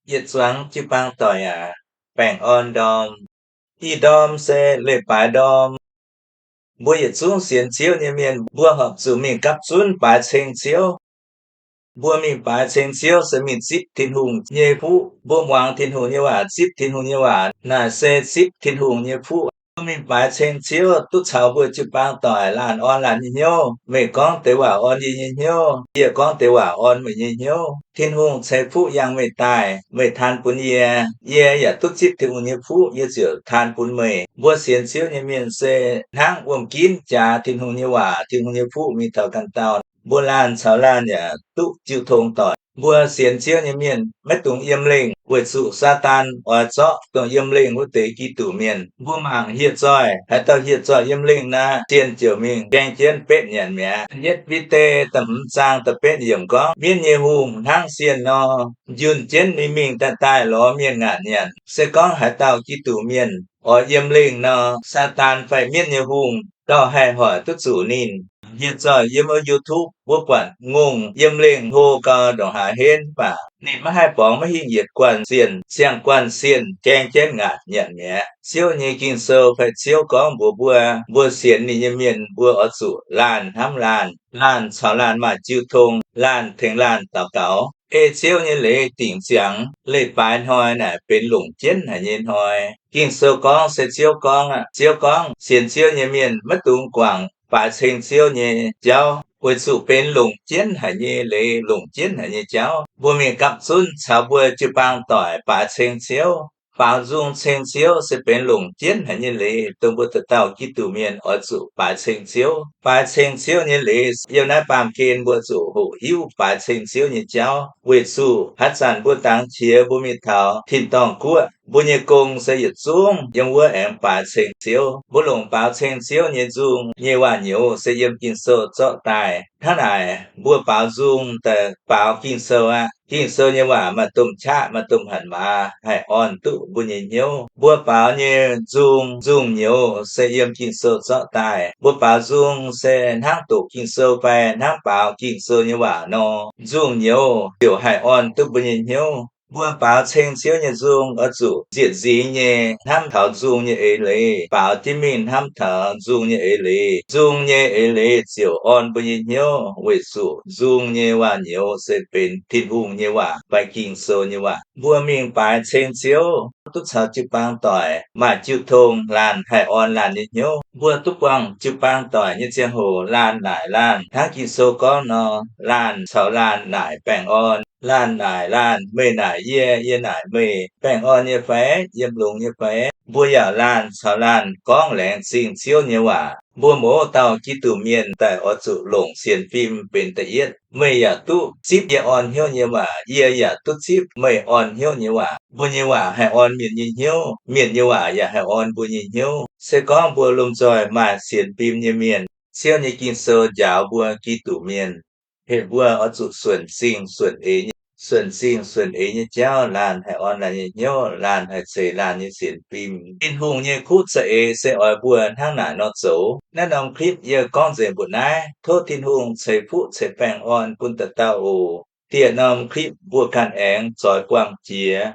Yietc zuangx jiu-baang doic aac, baengh orn ndorm. Ih ndorm se leiz-baaix ndorm. Mbuo yietc zungv sienx Ziouv nyei mienh, mbuo horpc zuqc mingh gapv zunv baaix ceng Ziouv. Mbuo mingh baaix ceng Ziouv se mingh zipv Tin-Hungh nyei fuqv. Mbuo muangx Tin-Hungh nyei waac, zipv Tin-Hungh nyei waac, naaic se zipv Tin-Hungh nyei fuqv. Mbuo mingh baaix ceng Ziouv duqv caux mbuo jiu-baang doic laanh orn laanh nyei hnyouv. Meih gorngv deix waac orn yie nyei hnyouv, yie gorngv deix waac orn meih nyei hnyouv. Tin-Hungh ceix fuqv yangh meih daaih, meih taan bun yie, yie yaac duqv zipv Tin-Hungh nyei fuqv, yie ziouc taan bun meih. Mbuo sienx Ziouv nyei mienh se hnangv wuom-ginv jaax Tin-Hungh nyei waac, Tin-Hungh nyei fuqv mingh taux ganh dauh. Mbuo laanh caux laanh yaac duqv jiu tong doic. Mbuo sienx Ziouv nyei mienh maiv dungx yiem lengh, weic zuqc Saadaan oix zorqv dongh yiem lengh wuov deix Giduc Mienh. Mbuo mangc hieh zoih, haaix dauh hieh zoih yiem lengh nor, sienh ziouc mingh gaeng jienv betv nyanc mi'aqv. Yietv Bide da'hmz zaang da'betv yiemc gorngv, mienv nyei hungh hnangv sienh nor, njunh jienv ninh mingh daaih daaih lorz mienh ngaatc nyanc. Se gorngv haaix dauh Giduc Mienh oix yiem lengh nor, Saadaan fai mienv nyei hungh dorh haih hoic duqv zuqc ninh. Hieh zoih yiem wuov YouTube wuov buatc ngongh yiem lengh hlo gau ndongc haaix henv mv baac ninh maiv haih borngz maiv hingh yietc guanh sienh, siang-guanh sienh gaeng jienv ngaatc nyanc mi'aqv. Ziouv nyei Ging-Sou fai Ziouv gorngv mbuox mbuo, mbuo sienx ninh nyei mienh mbuo oix zuqc laanh hnamv laanh, laanh caux laanh maaih jiu tong, laanh tengx laanh daux gaux. Ei Ziouv nyei leiz dingc ziangx, leiz-baaix hnoi naaic benx longc jienv haic nyei hnoi. Ging-Sou gorngv se Ziouv gorngv aqv. Ziouv gorngv sienx Ziouv nyei mienh maiv dungx guangc baaix ceng Ziouv nyei jauv, weic zuqc benx longc jienv haic nyei leiz, longc jienv haic nyei jauv. Mbuo mingh gapv zunv caux mbuo jiu-baang doic baaix ceng Ziouv. Baaux nzung ceng Ziouv se benx longc jienv haic nyei leiz, dongh mbuo dauh dauh Giduc Mienh oix zuqc baaix ceng Ziouv. Baaix ceng Ziouv nyei leiz yiem naaiv baamh gen mbuo zuqc hoqc hiuv baaix ceng Ziouv nyei jauv, weic zuqc haaix zanc mbuo dangx qiex mbuo mingh taux tin-dorngh guoqv, mbuo nyei gong se yietc zungv yiem wuov aengx baaix ceng Ziouv. Mbuo longc baaux ceng Ziouv nyei nzung nyei waac-nyouz se yiem Ging-Sou zorqv daaih. Hnangv naaic, mbuo baaux nzung daaih baaux Ging-Sou aqv. Ging-Sou nyei waac maaih domh qaqv maaih domh hatc maaz haih orn duqv mbuo nyei hnyouv. Mbuo baaux nyei nzung, nzung-nyouz se yiem Ging-Sou zorqv daaih. Mbuo baaux nzung se hnangv doqc Ging-Sou fai hnangv baaux Ging-Sou nyei waac nor, nzung-nyouz ziouc haih orn duqv mbuo nyei hnyouv. Mbuo baaux ceng Ziouv nyei nzung oix zuqc nzieqc nzingx nyei hnamv taux nzung nyei eix leiz, baaux jienv mingh hnamv taux nzung nyei eix leiz. Nzung nyei eix leiz ziouc orn mbuo nyei hnyouv, weic zuqc nzung nyei waac-nyouz se benx Tin-Hungh nyei waac fai Ging-Sou nyei waac. Mbuo mingh baaix ceng Ziouv duqv caux jiu-baang doic maaih jiu tong, laanh haih orn laanh nyei hnyouv. Mbuo duqv buangh jiu-baang doic nyei ziangh hoc laanh naaic laanh hnangv Ging-Sou gorngv nor, laanh caux laanh naaic baengh orn. Laanh naaic laanh, meih naaic yie, yie naaic meih, baengh orn nyei fai, yiem longx nyei fai? Mbuo yaac laanh caux laanh gorngv laengz zingh Ziouv nyei waac. Mbuo mouz dauh Giduc Mienh daaih oix zuqc longc sienx fim benx da'yietv. Meih yaac duqv zipv yie orn hnyouv nyei waac, yie yaac duqv zipv meih orn hnyouv nyei waac. Mbuo nyei waac haih orn mienh nyei hnyouv, mienh nyei waac yaac haih orn mbuo nyei hnyouv. Se gorngv mbuo lomh nzoih maaih sienx fim nyei mienh, Ziouv nyei Ging-Sou njaaux mbuo Giduc Mienh, heuc mbuo oix zuqc suonc zingh suonc eix nyei, suonc zingh suonc eix nyei jauv, laanh haih orn laanh nyei hnyouv, laanh haih ceix laanh nyei sienx fim. Tin-Hungh nyei kuv za'eix se oix mbuo hnangv naaic nor zoux. Naaiv norm clip yie gorngv nzengc mbuoqc naaiv. Tov Tin-Hungh ceix fuqv ceix baengh orn bun dauh dauh oc. Dieh norm clip mbuo ganh aengx zoix buangh jiex.